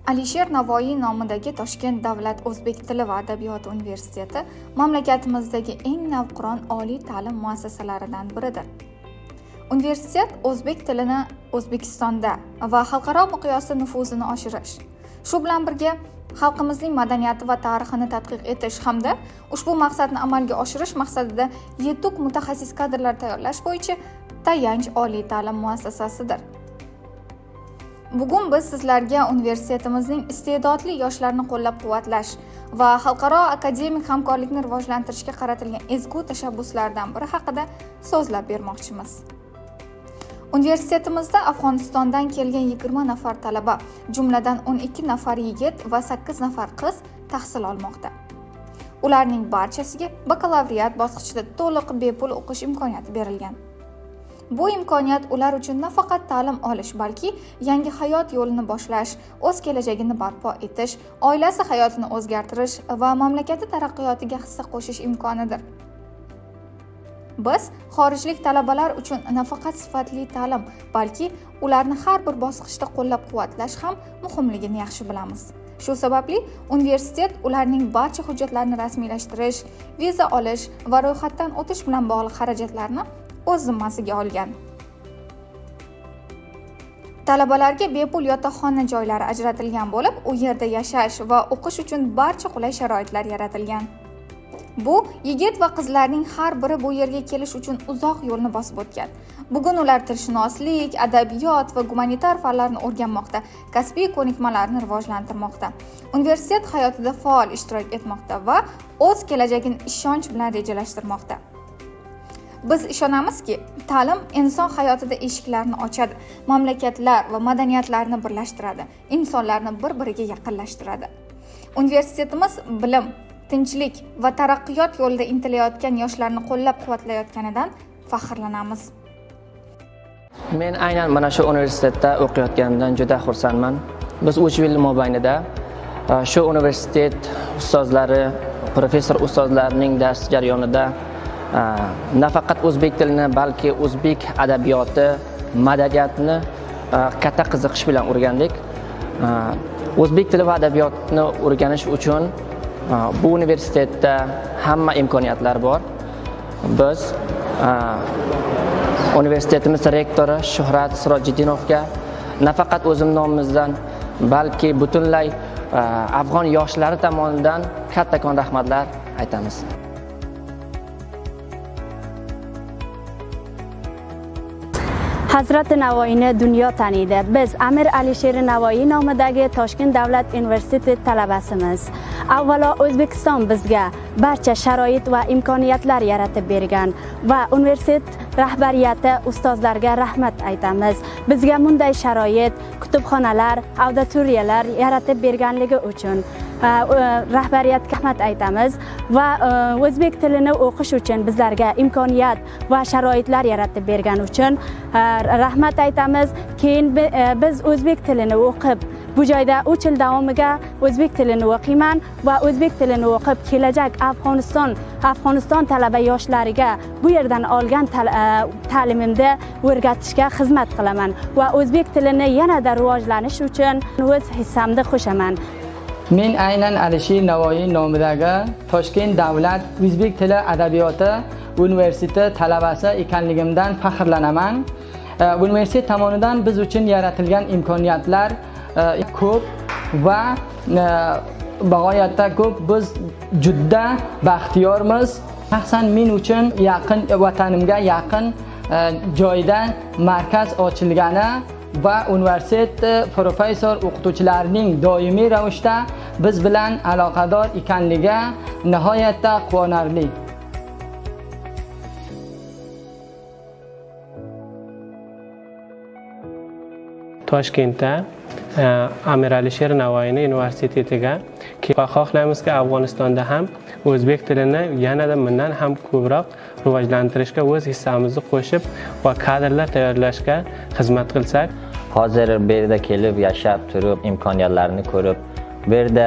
Alisher Navoiy nomidagi Toshkent davlat o'zbek tili va adabiyoti universiteti mamlakatimizdagi eng navqiron oliy ta'lim muassasalaridan biridir. Universitet o'zbek tilini O'zbekistonda va xalqaro miqyosda nufuzini oshirish, shu bilan birga xalqimizning madaniyati va tarixini tadqiq etish hamda ushbu maqsadni amalga oshirish maqsadida yetuk mutaxassis kadrlar tayyorlash bo'yicha tayanch oliy ta'lim muassasasidir. Bugun biz sizlarga universitetimizning iste'dodli yoshlarni qo'llab-quvvatlash va xalqaro akademik hamkorlikni rivojlantirishga qaratilgan ezgu tashabbuslaridan biri haqida so'zlab bermoqchimiz. Universitetimizda Afg'onistondan kelgan 20 nafar talaba, jumladan 12 nafar yigit va 8 nafar qiz tahsil olmoqda. Ularning barchasiga bakalavriat bosqichida to'liq bepul o'qish imkoniyati berilgan. Bu imkoniyat ular uchun nafaqat ta'lim olish, balki yangi hayot yo'lini boshlash, o'z kelajagini barpo etish, oilasi hayotini o'zgartirish va mamlakati taraqqiyotiga hissa qo'shish imkonidir. Biz xorijlik talabalar uchun nafaqat sifatli ta'lim, balki ularni har bir bosqichda qo'llab-quvvatlash ham muhimligini yaxshi bilamiz. Shu sababli universitet ularning barcha hujjatlarini rasmiylashtirish, viza olish va ro'yxatdan o'tish bilan bog'liq xarajatlarni o'z zimmasiga olgan. Talabalarga bepul yotoqxona joylari ajratilgan bo'lib, u yerda yashash va o'qish uchun barcha qulay sharoitlar yaratilgan. Bu yigit va qizlarning har biri bu yerga kelish uchun uzoq yo'lni bosib o'tgan. Bugun ular tilshunoslik, adabiyot va gumanitar fanlarni o'rganmoqda, kasbiy ko'nikmalarni rivojlantirmoqda. Universitet hayotida faol ishtirok etmoqda va o'z kelajagini ishonch bilan rejalashtirmoqda. Biz ishonamizki, ta'lim inson hayotida eshiklarni ochadi, mamlakatlar va madaniyatlarni birlashtiradi, insonlarni bir-biriga yaqinlashtiradi. Universitetimiz bilim, tinchlik va taraqqiyot yo'lida intilayotgan yoshlarni qo'llab-quvvatlayotganidan faxrlanamiz. Men aynan mana shu universitetda o'qiyotganimdan juda xursandman. Biz 3 yil mobaynida shu universitet ustozlari, professor ustozlarining dars jarayonida nafaqat o'zbek tilini, balki o'zbek adabiyoti, madaniyatini katta qiziqish bilan o'rgandik. O'zbek tili va adabiyotni o'rganish uchun bu universitetda hamma imkoniyatlar bor. Biz universitetimiz rektori Shuhrat Sirojiddinovga nafaqat o'zim nomimizdan, balki butunlay afg'on yoshlari tomonidan kattakon rahmatlar aytamiz. Hazrati Navoiyni dunyo taniydi. Biz Amir Alisher Navoiy nomidagi Toshkent davlat universiteti talabasimiz. Avvalo O'zbekiston bizga barcha sharoit va imkoniyatlar yaratib bergan va universitet rahbariyati, ustozlarga rahmat aytamiz. Bizga bunday sharoit, kutubxonalar, auditoriyalar yaratib berganligi uchun rahbariyatga rahmat aytamiz va o'zbek tilini o'qish uchun bizlarga imkoniyat va sharoitlar yaratib bergani uchun rahmat aytamiz. Keyin biz o'zbek tilini o'qib, bu joyda 3 yil davomiga o'zbek tilini o'qiyman va o'zbek tilini o'qib kelajak Afg'oniston talaba yoshlariga bu yerdan olgan ta'limimni o'rgatishga xizmat qilaman va o'zbek tilini yanada rivojlanish uchun o'z hissamni qo'shaman. Men aynan Alisher Navoiy nomidagi Toshkent davlat o'zbek tili adabiyoti universiteti talabasi ekanligimdan faxrlanaman. Universitet tomonidan biz uchun yaratilgan imkoniyatlar ko'p va bag'oyatda ko'p. Biz juda baxtiyormiz. Shaxsan men uchun yaqin vatanimga yaqin joyda markaz ochilgani va universitet professor o'qituvchilarining doimiy ravishda biz bilan aloqador ekanligi nihoyatda quvonarli. Toshkentda Amir Alisher Navoiyni universitetiga va xohlaymizki, Afg'onistonda ham o'zbek tilini yanada bundan ham ko'proq rivojlantirishga o'z hissamizni qo'shib va kadrlar tayyorlashga xizmat qilsak. Hozir bu yerda kelib yashab turib, imkoniyatlarni ko'rib, bu yerda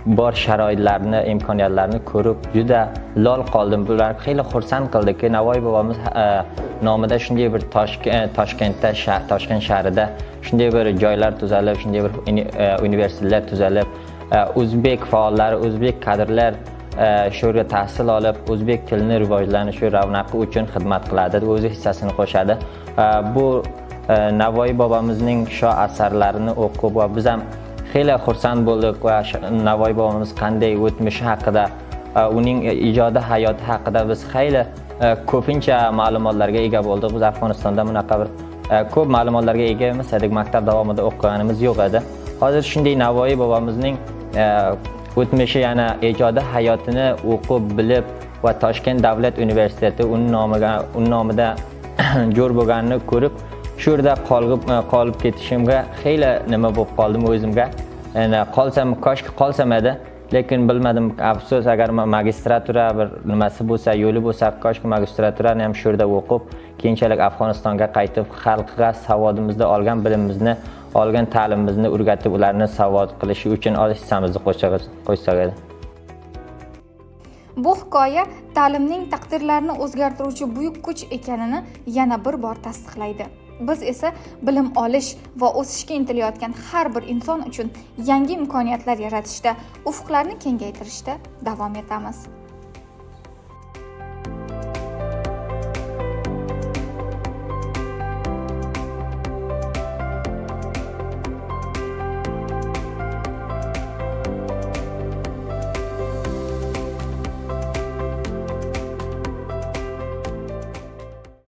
Bor sharoitlarni, imkoniyatlarni ko'rib juda lol qoldim. Bular xeyli xursand qildiki, Navoiy bobomiz nomida shunday bir Toshkentda, Toshkent shahrida shunday bir joylar tuzalib, shunday bir universitetlar tuzalib, o'zbek faollari, o'zbek kadrlar shu yerga tahsil olib, o'zbek tilini rivojlanishi, ravnaqi uchun xizmat qiladi, o'zi hissasini qo'shadi. Bu Navoiy bobomizning shoh asarlarini o'qib va biz ham xeyli xursand bo'ldik va Navoiy bobomiz qanday o'tmishi haqida, uning ijodi hayoti haqida biz xeyli ko'pincha ma'lumotlarga ega bo'ldik. Biz Afg'onistonda bunaqa bir ko'p ma'lumotlarga ega emas edik, maktab davomida o'qiganimiz yo'q edi. Hozir shunday Navoiy bobomizning o'tmishi, yana ijodi hayotini o'qib, bilib va Toshkent davlat universiteti uni nomiga, uni nomida jo'r bo'lganini ko'rib, shu yerda qolib ketishimga xeyli nima bo'lib qoldim o'zimga. Yani qolsam, koshki qolsam edi, lekin bilmadim, afsus. Agar magistratura bir nimasi bo'lsa, yo'li bo'lsa, koshki magistraturani ham shu yerda o'qib, keyinchalik Afg'onistonga qaytib, xalqqa savodimizni, olgan bilimimizni, olgan ta'limimizni o'rgatib, ularni savod qilishi uchun o'z hissamizni qo'shsak edi. Bu hikoya ta'limning taqdirlarni o'zgartiruvchi buyuk kuch ekanini yana bir bor tasdiqlaydi. Biz esa bilim olish va o'sishga intilayotgan har bir inson uchun yangi imkoniyatlar yaratishda, ufqlarni kengaytirishda davom etamiz.